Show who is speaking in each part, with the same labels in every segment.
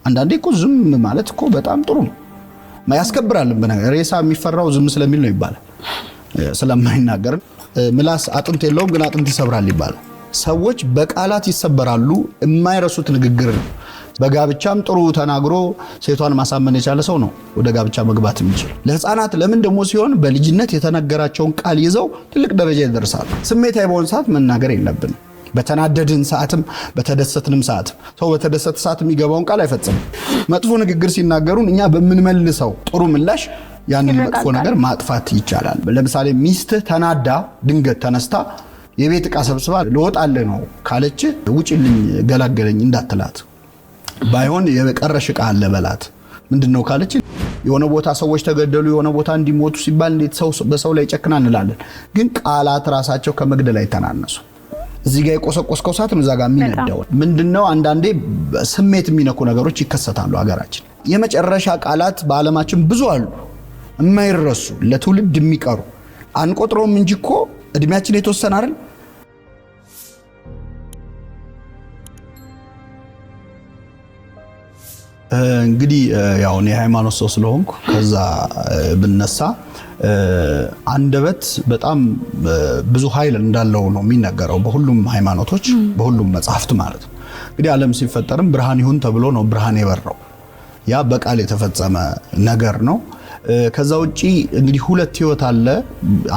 Speaker 1: አንዳንዴ እኮ ዝም ማለት እኮ በጣም ጥሩ ነው፣ ያስከብራል። በነገር ሬሳ የሚፈራው ዝም ስለሚል ነው ይባላል፣ ስለማይናገር። ምላስ አጥንት የለውም ግን አጥንት ይሰብራል ይባላል። ሰዎች በቃላት ይሰበራሉ። የማይረሱት ንግግር ነው። በጋብቻም ጥሩ ተናግሮ ሴቷን ማሳመን የቻለ ሰው ነው ወደ ጋብቻ መግባት የሚችል። ለሕፃናት ለምን ደግሞ ሲሆን በልጅነት የተነገራቸውን ቃል ይዘው ትልቅ ደረጃ ይደርሳሉ። ስሜታዊ በሆን ሰዓት መናገር የለብንም። በተናደድን ሰዓትም በተደሰትንም ሰዓትም ሰው በተደሰተ ሰዓት የሚገባውን ቃል አይፈጽምም። መጥፎ ንግግር ሲናገሩን እኛ በምንመልሰው ጥሩ ምላሽ ያንን መጥፎ ነገር ማጥፋት ይቻላል። ለምሳሌ ሚስትህ ተናዳ ድንገት ተነስታ የቤት ዕቃ ሰብስባ ልወጣልህ ነው ካለች ውጭልኝ ገላገለኝ እንዳትላት፣ ባይሆን የቀረሽ ዕቃ አለ በላት። ምንድን ነው ካለች የሆነ ቦታ ሰዎች ተገደሉ፣ የሆነ ቦታ እንዲሞቱ ሲባል እንዴት ሰው በሰው ላይ ጨክና እንላለን። ግን ቃላት ራሳቸው ከመግደል አይተናነሱ። እዚህ ጋር የቆሰቆስከው እሳት ነው እዛ ጋር የሚነደው። ምንድነው አንዳንዴ ስሜት የሚነኩ ነገሮች ይከሰታሉ። ሀገራችን የመጨረሻ ቃላት በዓለማችን ብዙ አሉ፣ የማይረሱ ለትውልድ የሚቀሩ አንቆጥረውም እንጂ እኮ እድሜያችን የተወሰነ አይደል? እንግዲህ ያው እኔ የሃይማኖት ሰው ስለሆንኩ ከዛ ብነሳ አንደበት በጣም ብዙ ኃይል እንዳለው ነው የሚነገረው በሁሉም ሃይማኖቶች፣ በሁሉም መጽሐፍት ማለት ነው። እንግዲህ ዓለም ሲፈጠርም ብርሃን ይሁን ተብሎ ነው ብርሃን የበራው። ያ በቃል የተፈጸመ ነገር ነው። ከዛ ውጪ እንግዲህ ሁለት ህይወት አለ።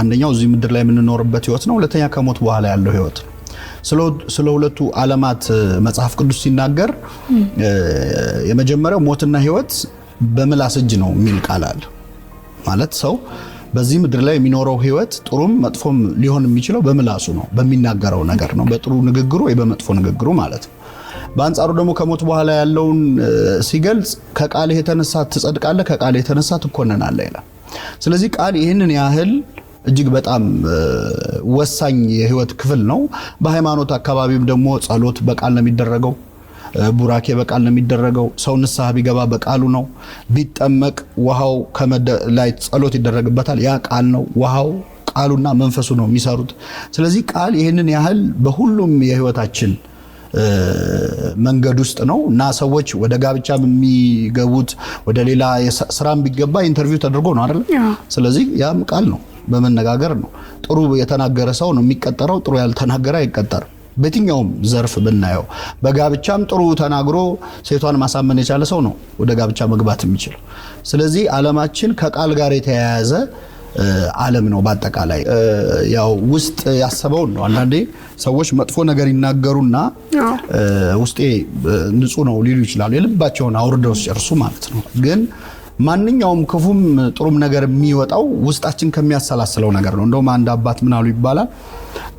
Speaker 1: አንደኛው እዚህ ምድር ላይ የምንኖርበት ህይወት ነው። ሁለተኛ ከሞት በኋላ ያለው ህይወት ነው። ስለ ሁለቱ ዓለማት መጽሐፍ ቅዱስ ሲናገር የመጀመሪያው ሞትና ህይወት በምላስ እጅ ነው የሚል ቃል አለ። ማለት ሰው በዚህ ምድር ላይ የሚኖረው ህይወት ጥሩም መጥፎም ሊሆን የሚችለው በምላሱ ነው፣ በሚናገረው ነገር ነው፣ በጥሩ ንግግሩ ወይ በመጥፎ ንግግሩ ማለት ነው። በአንጻሩ ደግሞ ከሞት በኋላ ያለውን ሲገልጽ ከቃልህ የተነሳ ትጸድቃለህ፣ ከቃልህ የተነሳ ትኮነናለህ ይላል። ስለዚህ ቃል ይህንን ያህል እጅግ በጣም ወሳኝ የህይወት ክፍል ነው። በሃይማኖት አካባቢም ደግሞ ጸሎት በቃል ነው የሚደረገው። ቡራኬ በቃል ነው የሚደረገው። ሰው ንስሐ ቢገባ በቃሉ ነው። ቢጠመቅ ውሃው ላይ ጸሎት ይደረግበታል። ያ ቃል ነው። ውሃው ቃሉና መንፈሱ ነው የሚሰሩት። ስለዚህ ቃል ይህንን ያህል በሁሉም የህይወታችን መንገድ ውስጥ ነው እና ሰዎች ወደ ጋብቻ የሚገቡት ወደ ሌላ ስራም ቢገባ interview ተደርጎ ነው አይደል? ስለዚህ ያም ቃል ነው፣ በመነጋገር ነው። ጥሩ የተናገረ ሰው ነው የሚቀጠረው፣ ጥሩ ያልተናገረ አይቀጠርም። በየትኛውም ዘርፍ ብናየው በጋብቻም ጥሩ ተናግሮ ሴቷን ማሳመን የቻለ ሰው ነው ወደ ጋብቻ መግባት የሚችለው። ስለዚህ ዓለማችን ከቃል ጋር የተያያዘ ዓለም ነው። በአጠቃላይ ያው ውስጥ ያሰበውን ነው። አንዳንዴ ሰዎች መጥፎ ነገር ይናገሩና ውስጤ ንጹህ ነው ሊሉ ይችላሉ፣ የልባቸውን አውርደው ሲጨርሱ ማለት ነው። ግን ማንኛውም ክፉም ጥሩም ነገር የሚወጣው ውስጣችን ከሚያሰላስለው ነገር ነው። እንደውም አንድ አባት ምን አሉ ይባላል፣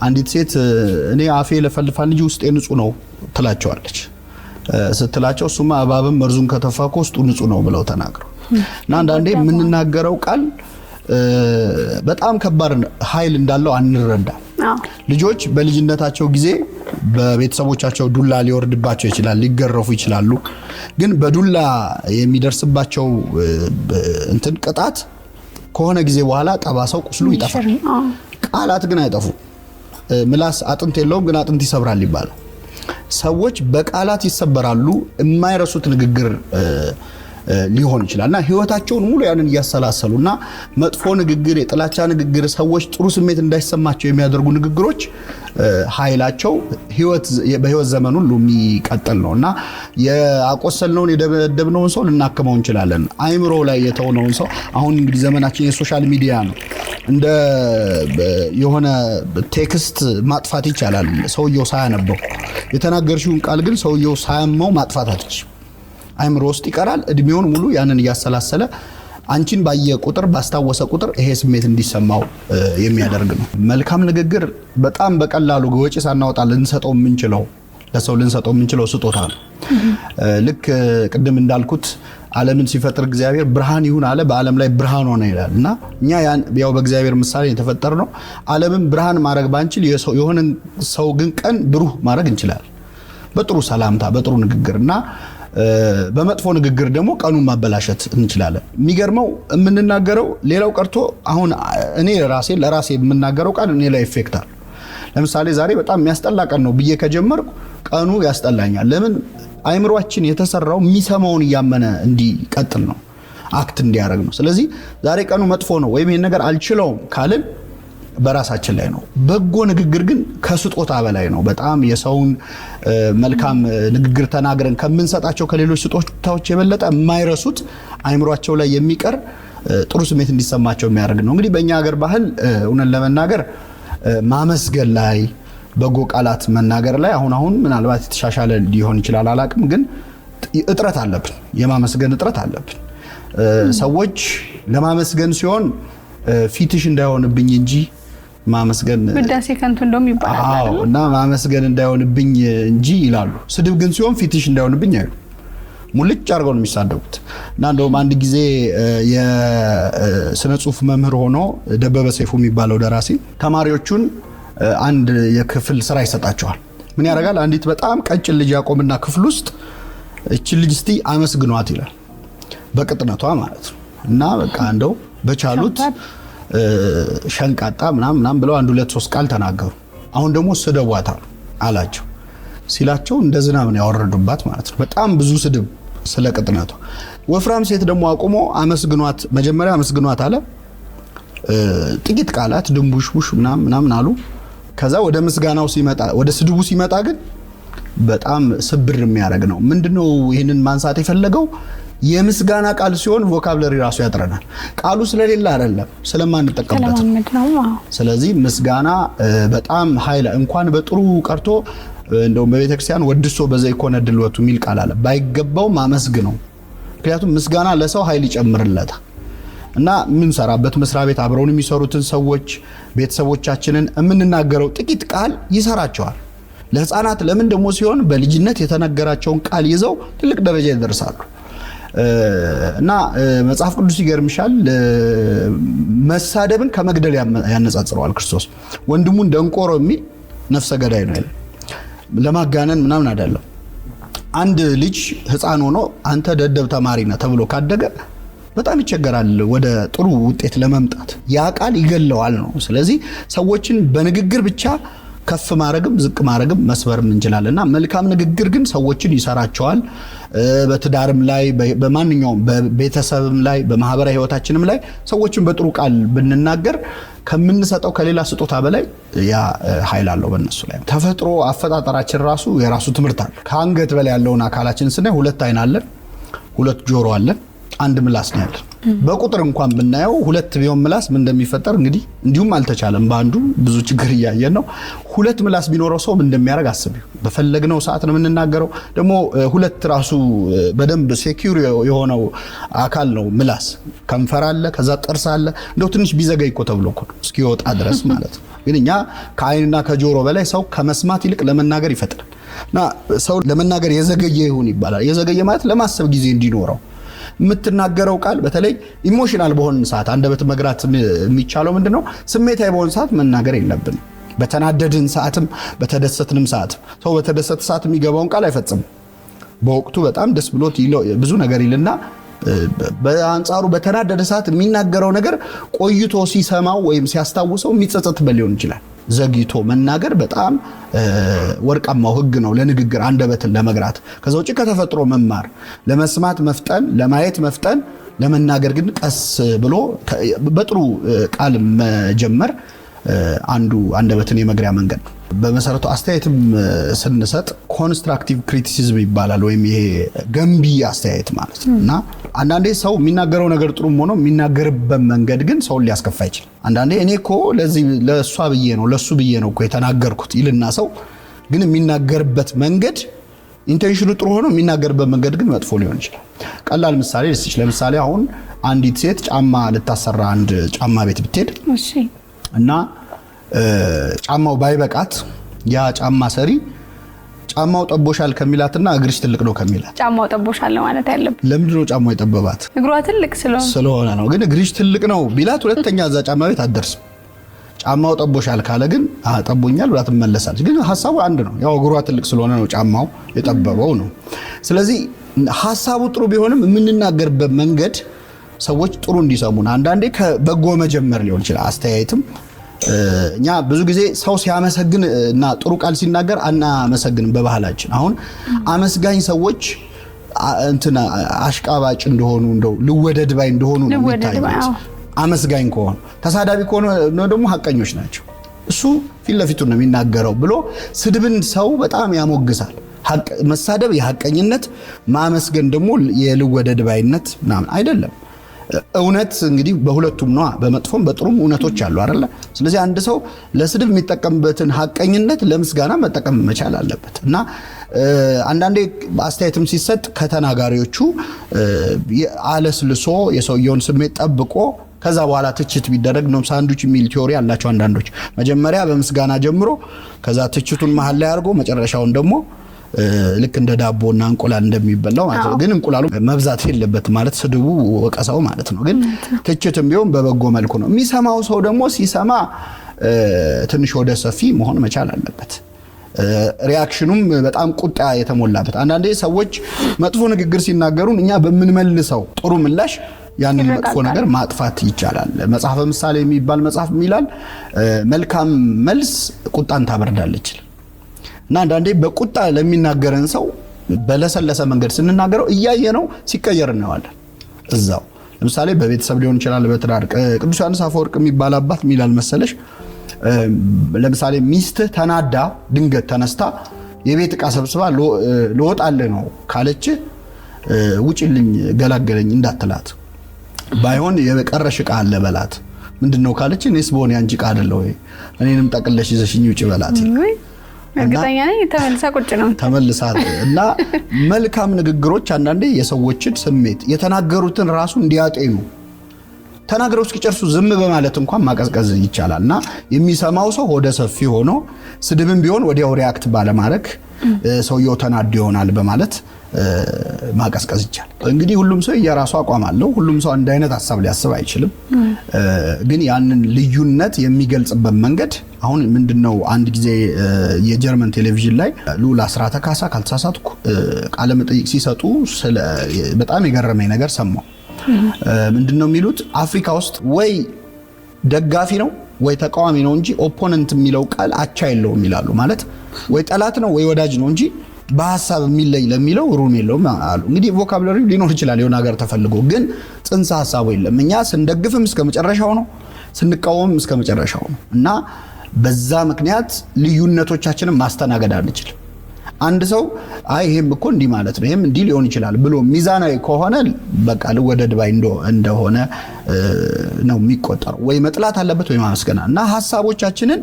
Speaker 1: አንዲት ሴት እኔ አፌ ለፈልፋል እንጂ ውስጤ ንጹህ ነው ትላቸዋለች። ስትላቸው እሱማ እባብም መርዙን ከተፋ እኮ ውስጡ ንጹህ ነው ብለው ተናግረው እና አንዳንዴ የምንናገረው ቃል በጣም ከባድ ኃይል እንዳለው አንረዳ። ልጆች በልጅነታቸው ጊዜ በቤተሰቦቻቸው ዱላ ሊወርድባቸው ይችላል፣ ሊገረፉ ይችላሉ። ግን በዱላ የሚደርስባቸው እንትን ቅጣት ከሆነ ጊዜ በኋላ ጠባሳው፣ ቁስሉ ይጠፋል። ቃላት ግን አይጠፉም። ምላስ አጥንት የለውም ግን አጥንት ይሰብራል ይባላል። ሰዎች በቃላት ይሰበራሉ። የማይረሱት ንግግር ሊሆን ይችላል እና ህይወታቸውን ሙሉ ያንን እያሰላሰሉ እና መጥፎ ንግግር፣ የጥላቻ ንግግር፣ ሰዎች ጥሩ ስሜት እንዳይሰማቸው የሚያደርጉ ንግግሮች ኃይላቸው በህይወት ዘመን ሁሉ የሚቀጥል ነው እና ያቆሰልነውን የደበደብነውን ሰው ልናክመው እንችላለን። አይምሮ ላይ የተውነውን ሰው አሁን እንግዲህ ዘመናችን የ social media ነው። እንደ የሆነ text ማጥፋት ይቻላል ሰውየው ሳያነበው። የተናገርሽውን ቃል ግን ሰውየው ሳያመው ማጥፋት አትችይም። አይምሮ ውስጥ ይቀራል። እድሜውን ሙሉ ያንን እያሰላሰለ አንቺን ባየ ቁጥር ባስታወሰ ቁጥር ይሄ ስሜት እንዲሰማው የሚያደርግ ነው። መልካም ንግግር በጣም በቀላሉ ወጪ ሳናወጣ ልንሰጠው የምንችለው ለሰው ልንሰጠው የምንችለው ስጦታ ነው። ልክ ቅድም እንዳልኩት ዓለምን ሲፈጥር እግዚአብሔር ብርሃን ይሁን አለ፣ በዓለም ላይ ብርሃን ሆነ ይላል እና እኛ ያው በእግዚአብሔር ምሳሌ የተፈጠር ነው። ዓለምን ብርሃን ማድረግ ባንችል የሆነን ሰው ግን ቀን ብሩህ ማድረግ እንችላለን፣ በጥሩ ሰላምታ፣ በጥሩ ንግግር እና በመጥፎ ንግግር ደግሞ ቀኑን ማበላሸት እንችላለን። የሚገርመው የምንናገረው ሌላው ቀርቶ አሁን እኔ ራሴ ለራሴ የምናገረው ቃል እኔ ላይ effect አለው። ለምሳሌ ዛሬ በጣም የሚያስጠላ ቀን ነው ብዬ ከጀመርኩ ቀኑ ያስጠላኛል። ለምን? አይምሯችን የተሰራው የሚሰማውን እያመነ እንዲቀጥል ነው፣ act እንዲያደርግ ነው። ስለዚህ ዛሬ ቀኑ መጥፎ ነው ወይም ይሄን ነገር አልችለውም ካልን በራሳችን ላይ ነው። በጎ ንግግር ግን ከስጦታ በላይ ነው። በጣም የሰውን መልካም ንግግር ተናግረን ከምንሰጣቸው ከሌሎች ስጦታዎች የበለጠ የማይረሱት፣ አይምሯቸው ላይ የሚቀር፣ ጥሩ ስሜት እንዲሰማቸው የሚያደርግ ነው። እንግዲህ በእኛ ሀገር ባህል እውነት ለመናገር ማመስገን ላይ፣ በጎ ቃላት መናገር ላይ አሁን አሁን ምናልባት የተሻሻለ ሊሆን ይችላል፣ አላቅም፣ ግን እጥረት አለብን። የማመስገን እጥረት አለብን። ሰዎች ለማመስገን ሲሆን ፊትሽ እንዳይሆንብኝ እንጂ ማመስገን
Speaker 2: ውዳሴ ከንቱ እንደውም ይባላል።
Speaker 1: አዎ፣ እና ማመስገን እንዳይሆንብኝ እንጂ ይላሉ። ስድብ ግን ሲሆን ፊትሽ እንዳይሆንብኝ አይሉ፣ ሙልጭ አድርገው ነው የሚሳደቡት። እና እንደውም አንድ ጊዜ የስነ ጽሁፍ መምህር ሆኖ ደበበ ሰይፉ የሚባለው ደራሲ ተማሪዎቹን አንድ የክፍል ስራ ይሰጣቸዋል። ምን ያደርጋል? አንዲት በጣም ቀጭን ልጅ ያቆምና ክፍል ውስጥ እችን ልጅ እስቲ አመስግኗት ይላል። በቅጥነቷ ማለት ነው። እና በቃ እንደው በቻሉት ሸንቃጣ ምናምን ምናምን ብለው አንድ ሁለት ሶስት ቃል ተናገሩ። አሁን ደግሞ ስደቧት አሉ አላቸው። ሲላቸው እንደ ዝናብ ነው ያወረዱባት ማለት ነው። በጣም ብዙ ስድብ ስለ ቅጥነቷ። ወፍራም ሴት ደግሞ አቁሞ አመስግኗት፣ መጀመሪያ አመስግኗት አለ። ጥቂት ቃላት ድንቡሽቡሽ ምናምን ምናምን አሉ። ከዛ ወደ ምስጋናው ሲመጣ፣ ወደ ስድቡ ሲመጣ ግን በጣም ስብር የሚያደርግ ነው። ምንድነው ይህንን ማንሳት የፈለገው? የምስጋና ቃል ሲሆን vocabulary ራሱ ያጥረናል። ቃሉ ስለሌለ አይደለም፣ ስለማንጠቀምበት ነው። ስለዚህ ምስጋና በጣም ኃይል፣ እንኳን በጥሩ ቀርቶ እንደውም በቤተክርስቲያን ወድሶ በዘኢኮነ ድልወቱ የሚል ቃል አለ። ባይገባው ማመስግነው። ምክንያቱም ምስጋና ለሰው ኃይል ይጨምርለታል። እና የምንሰራበት መስሪያ ቤት አብረውን የሚሰሩትን ሰዎች፣ ቤተሰቦቻችንን የምንናገረው ጥቂት ቃል ይሰራቸዋል። ለህፃናት ለምን ደግሞ ሲሆን በልጅነት የተነገራቸውን ቃል ይዘው ትልቅ ደረጃ ይደርሳሉ። እና መጽሐፍ ቅዱስ ይገርምሻል፣ መሳደብን ከመግደል ያነጻጽረዋል ክርስቶስ። ወንድሙን ደንቆሮ የሚል ነፍሰ ገዳይ ነው ይላል። ለማጋነን ምናምን አይደለም። አንድ ልጅ ህፃን ሆኖ አንተ ደደብ ተማሪ ነህ ተብሎ ካደገ በጣም ይቸገራል ወደ ጥሩ ውጤት ለመምጣት። ያ ቃል ይገለዋል ነው። ስለዚህ ሰዎችን በንግግር ብቻ ከፍ ማድረግም ዝቅ ማድረግም መስበርም እንችላለን። እና መልካም ንግግር ግን ሰዎችን ይሰራቸዋል። በትዳርም ላይ፣ በማንኛውም በቤተሰብም ላይ፣ በማህበራዊ ህይወታችንም ላይ ሰዎችን በጥሩ ቃል ብንናገር ከምንሰጠው ከሌላ ስጦታ በላይ ያ ኃይል አለው በእነሱ ላይ። ተፈጥሮ አፈጣጠራችን ራሱ የራሱ ትምህርት አለው። ከአንገት በላይ ያለውን አካላችን ስናይ ሁለት አይን አለን፣ ሁለት ጆሮ አለን፣ አንድ ምላስ ነው ያለን። በቁጥር እንኳን ብናየው ሁለት ቢሆን ምላስ ምን እንደሚፈጠር እንግዲህ እንዲሁም አልተቻለም። በአንዱ ብዙ ችግር እያየን ነው። ሁለት ምላስ ቢኖረው ሰው ምን እንደሚያደርግ አስቢው። በፈለግነው ሰዓት ነው የምንናገረው። ደግሞ ሁለት ራሱ በደንብ secure የሆነው አካል ነው ምላስ። ከንፈር አለ፣ ከዛ ጥርስ አለ። እንደው ትንሽ ቢዘገይ እኮ ተብሎ እኮ ነው እስኪወጣ ድረስ ማለት ነው። ግን እኛ ከአይንና ከጆሮ በላይ ሰው ከመስማት ይልቅ ለመናገር ይፈጥናል። እና ሰው ለመናገር የዘገየ ይሁን ይባላል። የዘገየ ማለት ለማሰብ ጊዜ እንዲኖረው። የምትናገረው ቃል በተለይ emotional በሆን ሰዓት፣ አንደበት መግራት የሚቻለው ምንድነው? ስሜታዊ በሆን ሰዓት መናገር የለብንም። በተናደድን ሰዓትም በተደሰትንም ሰዓትም። ሰው በተደሰተ ሰዓት የሚገባውን ቃል አይፈጽምም። በወቅቱ በጣም ደስ ብሎት ብዙ ነገር ይልና በአንጻሩ በተናደደ ሰዓት የሚናገረው ነገር ቆይቶ ሲሰማው ወይም ሲያስታውሰው የሚጸጸትበት ሊሆን ይችላል። ዘግይቶ መናገር በጣም ወርቃማው ህግ ነው ለንግግር፣ አንደበትን ለመግራት። ከዛ ውጭ ከተፈጥሮ መማር፣ ለመስማት መፍጠን፣ ለማየት መፍጠን፣ ለመናገር ግን ቀስ ብሎ በጥሩ ቃል መጀመር አንዱ አንደበትን የመግሪያ መንገድ ነው። በመሰረቱ አስተያየትም ስንሰጥ constructive criticism ይባላል፣ ወይም ይሄ ገንቢ አስተያየት ማለት ነው። እና አንዳንዴ ሰው የሚናገረው ነገር ጥሩም ሆኖ የሚናገርበት መንገድ ግን ሰውን ሊያስከፋ ይችላል። አንዳንዴ እኔ እኮ ለዚህ ለእሷ ብዬ ነው፣ ለእሱ ብዬ ነው እኮ የተናገርኩት ይልና ሰው ግን የሚናገርበት መንገድ፣ intention ኑ ጥሩ ሆኖ የሚናገርበት መንገድ ግን መጥፎ ሊሆን ይችላል። ቀላል ምሳሌ ልስጥሽ። ለምሳሌ አሁን አንዲት ሴት ጫማ ልታሰራ አንድ ጫማ ቤት ብትሄድ እና ጫማው ባይበቃት ያ ጫማ ሰሪ ጫማው ጠቦሻል ከሚላትና እግርሽ ትልቅ ነው ከሚላት
Speaker 2: ጫማው ጠቦሻል ማለት ያለብን።
Speaker 1: ለምንድን ነው ጫማው የጠበባት?
Speaker 2: እግሯ ትልቅ ስለሆነ።
Speaker 1: ስለሆነ ነው። ግን እግርሽ ትልቅ ነው ቢላት ሁለተኛ እዛ ጫማ ቤት አትደርስም። ጫማው ጠቦሻል ካለ ግን ጠቦኛል ብላ ትመለሳለች። ግን ሀሳቡ አንድ ነው። ያው እግሯ ትልቅ ስለሆነ ነው ጫማው የጠበበው ነው። ስለዚህ ሀሳቡ ጥሩ ቢሆንም የምንናገርበት መንገድ ሰዎች ጥሩ እንዲሰሙን አንዳንዴ ከበጎ መጀመር ሊሆን ይችላል። አስተያየትም እኛ ብዙ ጊዜ ሰው ሲያመሰግን እና ጥሩ ቃል ሲናገር አናመሰግንም በባህላችን። አሁን አመስጋኝ ሰዎች እንትን አሽቃባጭ እንደሆኑ፣ እንደው ልወደድ ባይ እንደሆኑ ነው የሚታዩት። አመስጋኝ ከሆኑ፣ ተሳዳቢ ከሆኑ ደግሞ ሀቀኞች ናቸው። እሱ ፊት ለፊቱ ነው የሚናገረው ብሎ ስድብን ሰው በጣም ያሞግሳል። መሳደብ የሀቀኝነት፣ ማመስገን ደግሞ የልወደድ ባይነት ምናምን አይደለም። እውነት እንግዲህ በሁለቱም ነዋ፣ በመጥፎም በጥሩም እውነቶች አሉ አይደለ? ስለዚህ አንድ ሰው ለስድብ የሚጠቀምበትን ሀቀኝነት ለምስጋና መጠቀም መቻል አለበት። እና አንዳንዴ አስተያየትም ሲሰጥ ከተናጋሪዎቹ አለስልሶ፣ የሰውየውን ስሜት ጠብቆ ከዛ በኋላ ትችት ቢደረግ ነው። ሳንዱች የሚል theory አላቸው አንዳንዶች። መጀመሪያ በምስጋና ጀምሮ፣ ከዛ ትችቱን መሀል ላይ አድርጎ፣ መጨረሻውን ደግሞ ልክ እንደ ዳቦና እንቁላል እንደሚበላው ማለት ነው። ግን እንቁላሉ መብዛት የለበትም፣ ማለት ስድቡ፣ ወቀሳው ማለት ነው። ግን ትችትም ቢሆን በበጎ መልኩ ነው። የሚሰማው ሰው ደግሞ ሲሰማ ትንሽ ወደ ሰፊ መሆን መቻል አለበት። Reaction ኑም በጣም ቁጣ የተሞላበት፣ አንዳንዴ ሰዎች መጥፎ ንግግር ሲናገሩን እኛ በምንመልሰው ጥሩ ምላሽ ያንን መጥፎ ነገር ማጥፋት ይቻላል። መጽሐፈ ምሳሌ የሚባል መጽሐፍ ይላል፣ መልካም መልስ ቁጣን ታበርዳለች። እና አንዳንዴ በቁጣ ለሚናገረን ሰው በለሰለሰ መንገድ ስንናገረው እያየ ነው ሲቀየር እናየዋለን። እዛው ለምሳሌ በቤተሰብ ሊሆን ይችላል፣ በትዳር። ቅዱስ ዮሐንስ አፈወርቅ የሚባል አባት ሚላል መሰለሽ፣ ለምሳሌ ሚስትህ ተናዳ ድንገት ተነስታ የቤት ዕቃ ሰብስባ ልወጣልህ ነው ካለች፣ ውጭልኝ ገላገለኝ እንዳትላት፣ ባይሆን የቀረሽ ዕቃ አለ በላት። ምንድን ነው ካለች፣ እኔስ በሆነ ያንቺ ዕቃ አይደለ ወይ? እኔንም ጠቅለሽ ይዘሽኝ ውጭ በላት።
Speaker 2: እርግጠኛ ነኝ ተመልሳ ቁጭ ነው።
Speaker 1: ተመልሳ። እና መልካም ንግግሮች አንዳንዴ የሰዎችን ስሜት፣ የተናገሩትን ራሱ እንዲያጤኑ፣ ተናግረው እስኪጨርሱ ዝም በማለት እንኳን ማቀዝቀዝ ይቻላል። እና የሚሰማው ሰው ሆደ ሰፊ ሆኖ ስድብም ቢሆን ወዲያው react ባለማድረግ፣ ሰውየው ተናዶ ይሆናል በማለት ማቀዝቀዝ ይቻላል። እንግዲህ ሁሉም ሰው የራሱ አቋም አለው። ሁሉም ሰው አንድ አይነት ሀሳብ ሊያስብ አይችልም። ግን ያንን ልዩነት የሚገልጽበት መንገድ አሁን ምንድነው፣ አንድ ጊዜ የጀርመን ቴሌቪዥን ላይ ልዑል አስራተ ካሳ ካልተሳሳትኩ ቃለ መጠይቅ ሲሰጡ በጣም የገረመኝ ነገር ሰማሁ። ምንድነው የሚሉት? አፍሪካ ውስጥ ወይ ደጋፊ ነው ወይ ተቃዋሚ ነው እንጂ opponent የሚለው ቃል አቻ የለውም ይላሉ። ማለት ወይ ጠላት ነው ወይ ወዳጅ ነው እንጂ በሀሳብ የሚለይ ለሚለው room የለውም አሉ። እንግዲህ vocabulary ሊኖር ይችላል የሆነ ሀገር ተፈልጎ፣ ግን ጽንሰ ሀሳቡ የለም። እኛ ስንደግፍም እስከ መጨረሻው ነው፣ ስንቃወምም እስከ መጨረሻው ነው። እና በዛ ምክንያት ልዩነቶቻችንን ማስተናገድ አንችልም። አንድ ሰው አይ ይሄም እኮ እንዲህ ማለት ነው፣ ይሄም እንዲህ ሊሆን ይችላል ብሎ ሚዛናዊ ከሆነ በቃ ልወደድ ባይ እንደሆነ ነው የሚቆጠረው። ወይ መጥላት አለበት ወይ ማመስገን። እና ሀሳቦቻችንን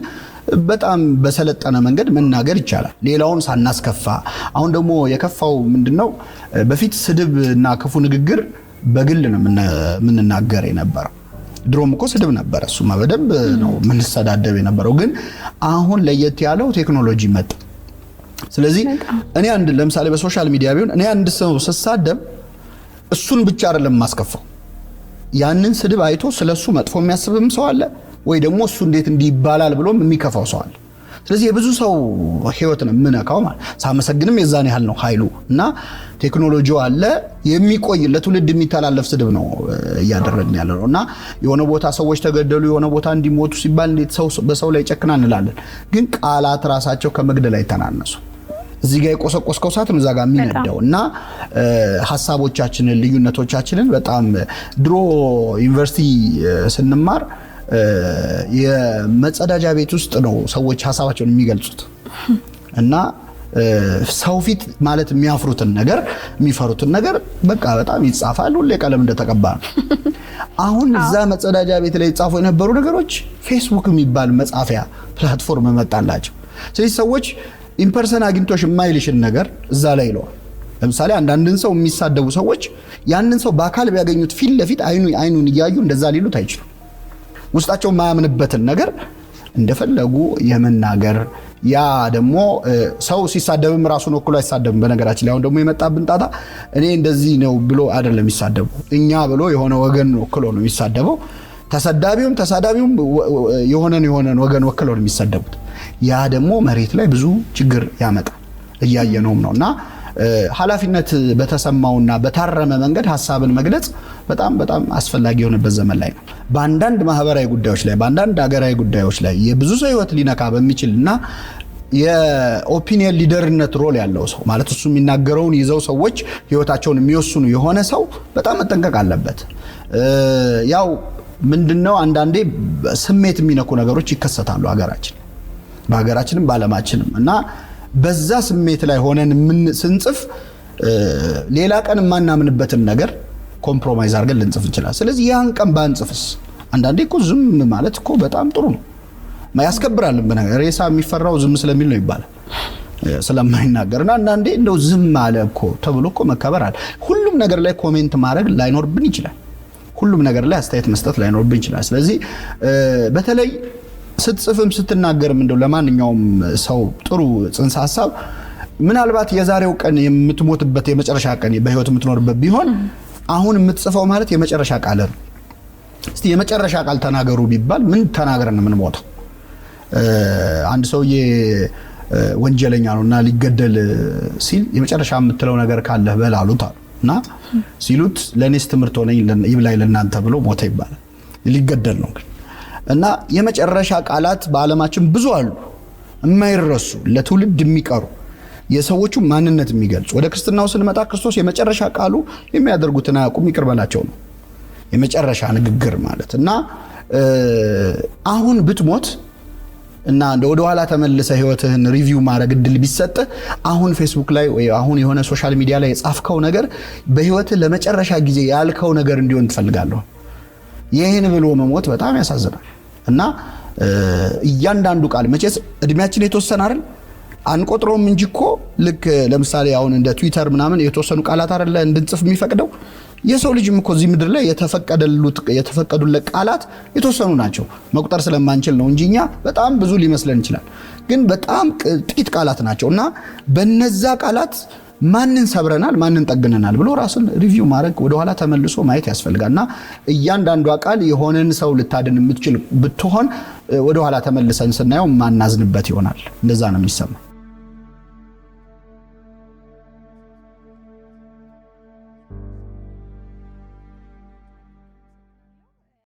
Speaker 1: በጣም በሰለጠነ መንገድ መናገር ይቻላል፣ ሌላውን ሳናስከፋ። አሁን ደግሞ የከፋው ምንድነው? በፊት ስድብ እና ክፉ ንግግር በግል ነው የምንናገር የነበረው። ድሮም እኮ ስድብ ነበረ፣ እሱማ በደንብ ነው የምንሰዳደብ የነበረው። ግን አሁን ለየት ያለው ቴክኖሎጂ መጣ። ስለዚህ እኔ አንድ ለምሳሌ በ social media ቢሆን እኔ አንድ ሰው ስሳደብ እሱን ብቻ አይደለም የማስከፋው። ያንን ስድብ አይቶ ስለሱ መጥፎ የሚያስብም ሰው አለ፣ ወይ ደግሞ እሱ እንዴት እንዲህ ይባላል ብሎም የሚከፋው ሰው አለ። ስለዚህ የብዙ ሰው ህይወት ነው የምነካው ማለት። ሳመሰግንም የዛን ያህል ነው ኃይሉ። እና ቴክኖሎጂው አለ፣ የሚቆይ ለትውልድ የሚተላለፍ ስድብ ነው እያደረግን ያለ ነው። እና የሆነ ቦታ ሰዎች ተገደሉ፣ የሆነ ቦታ እንዲሞቱ ሲባል እንዴት ሰው በሰው ላይ ጨክና እንላለን። ግን ቃላት ራሳቸው ከመግደል አይተናነሱ። እዚህ ጋር የቆሰቆስከው እሳት ነው እዛ ጋር የሚነዳው። እና ሀሳቦቻችንን፣ ልዩነቶቻችንን በጣም፣ ድሮ ዩኒቨርሲቲ ስንማር የመጸዳጃ ቤት ውስጥ ነው ሰዎች ሀሳባቸውን የሚገልጹት። እና ሰው ፊት ማለት የሚያፍሩትን ነገር፣ የሚፈሩትን ነገር በቃ በጣም ይጻፋል። ሁሌ ቀለም እንደተቀባ ነው። አሁን እዛ መጸዳጃ ቤት ላይ ይጻፉ የነበሩ ነገሮች ፌስቡክ የሚባል መጻፊያ platform መጣላቸው። ስለዚህ ሰዎች in person አግኝቶሽ የማይልሽን ነገር እዛ ላይ ይለዋል። ለምሳሌ አንዳንድን ሰው የሚሳደቡ ሰዎች ያንን ሰው በአካል ቢያገኙት ፊት ለፊት አይኑ አይኑን እያዩ እንደዛ ሊሉት አይችሉም። ውስጣቸው የማያምንበትን ነገር እንደፈለጉ የመናገር፣ ያ ደግሞ ሰው ሲሳደብም ራሱን ወክሎ አይሳደብም። በነገራችን ላይ አሁን ደግሞ የመጣብን ጣጣ እኔ እንደዚህ ነው ብሎ አይደለም የሚሳደቡ፣ እኛ ብሎ የሆነ ወገን ወክሎ ነው የሚሳደበው። ተሰዳቢውም ተሳዳቢውም የሆነን የሆነን ወገን ወክሎ ነው የሚሰደቡት። ያ ደግሞ መሬት ላይ ብዙ ችግር ያመጣል፣ እያየነውም ነው። እና ኃላፊነት በተሰማውና በታረመ መንገድ ሀሳብን መግለጽ በጣም በጣም አስፈላጊ የሆነበት ዘመን ላይ ነው። በአንዳንድ ማህበራዊ ጉዳዮች ላይ፣ በአንዳንድ ሀገራዊ ጉዳዮች ላይ የብዙ ሰው ህይወት ሊነካ በሚችል እና የ opinion leader ነት role ያለው ሰው፣ ማለት እሱ የሚናገረውን ይዘው ሰዎች ህይወታቸውን የሚወስኑ የሆነ ሰው በጣም መጠንቀቅ አለበት። ያው ምንድነው፣ አንዳንዴ ስሜት የሚነኩ ነገሮች ይከሰታሉ በሀገራችንም በዓለማችንም። እና በዛ ስሜት ላይ ሆነን ስንጽፍ ሌላ ቀን የማናምንበትን ነገር compromise አድርገን ልንጽፍ እንችላለን። ስለዚህ ያን ቀን ባንጽፍስ? አንዳንዴ እኮ ዝም ማለት እኮ በጣም ጥሩ ነው፣ ያስከብራል። በነገር ሬሳ የሚፈራው ዝም ስለሚል ነው ይባላል፣ ስለማይናገር። እና አንዳንዴ እንደው ዝም አለ እኮ ተብሎ እኮ መከበር አለ። ሁሉም ነገር ላይ comment ማድረግ ላይኖርብን ይችላል። ሁሉም ነገር ላይ አስተያየት መስጠት ላይኖርብን ይችላል። ስለዚህ በተለይ ስትጽፍም ስትናገርም እንደው ለማንኛውም ሰው ጥሩ ጽንሰ ሀሳብ፣ ምናልባት የዛሬው ቀን የምትሞትበት የመጨረሻ ቀን በህይወት የምትኖርበት ቢሆን አሁን የምትጽፈው ማለት የመጨረሻ ቃል ነው። እስቲ የመጨረሻ ቃል ተናገሩ ቢባል ምን ተናግረን ነው የምንሞተው? አንድ ሰውዬ ወንጀለኛ ነው እና ሊገደል ሲል የመጨረሻ የምትለው ነገር ካለህ በል አሉት አሉ። እና ሲሉት ለእኔስ ትምህርት ሆነኝ፣ ይብላኝ ለእናንተ ብሎ ሞተ ይባላል። ሊገደል ነው ግን። እና የመጨረሻ ቃላት በዓለማችን ብዙ አሉ፣ የማይረሱ፣ ለትውልድ የሚቀሩ፣ የሰዎቹ ማንነት የሚገልጹ። ወደ ክርስትናው ስንመጣ ክርስቶስ የመጨረሻ ቃሉ የሚያደርጉትን አያውቁም ይቅር በላቸው ነው። የመጨረሻ ንግግር ማለት። እና አሁን ብትሞት እና እንደ ወደ ኋላ ተመልሰህ ህይወትህን review ማድረግ እድል ቢሰጥህ አሁን ፌስቡክ ላይ ወይ አሁን የሆነ social media ላይ የጻፍከው ነገር በህይወትህ ለመጨረሻ ጊዜ ያልከው ነገር እንዲሆን ትፈልጋለህ? ይህን ብሎ መሞት በጣም ያሳዝናል። እና እያንዳንዱ ቃል፣ መቼስ እድሜያችን የተወሰነ አይደል? አንቆጥረውም እንጂ እኮ ልክ ለምሳሌ አሁን እንደ ትዊተር ምናምን የተወሰኑ ቃላት አይደለ እንድንጽፍ የሚፈቅደው? የሰው ልጅም እኮ እዚህ ምድር ላይ የተፈቀዱለት ቃላት የተወሰኑ ናቸው። መቁጠር ስለማንችል ነው እንጂ እኛ በጣም ብዙ ሊመስለን ይችላል። ግን በጣም ጥቂት ቃላት ናቸው። እና በነዛ ቃላት ማንን ሰብረናል፣ ማንን ጠግነናል ብሎ ራስን review ማድረግ፣ ወደኋላ ተመልሶ ማየት ያስፈልጋል። እና እያንዳንዷ ቃል የሆነን ሰው ልታድን የምትችል ብትሆን ወደኋላ ተመልሰን ስናየው ማናዝንበት ይሆናል። እንደዛ ነው የሚሰማ።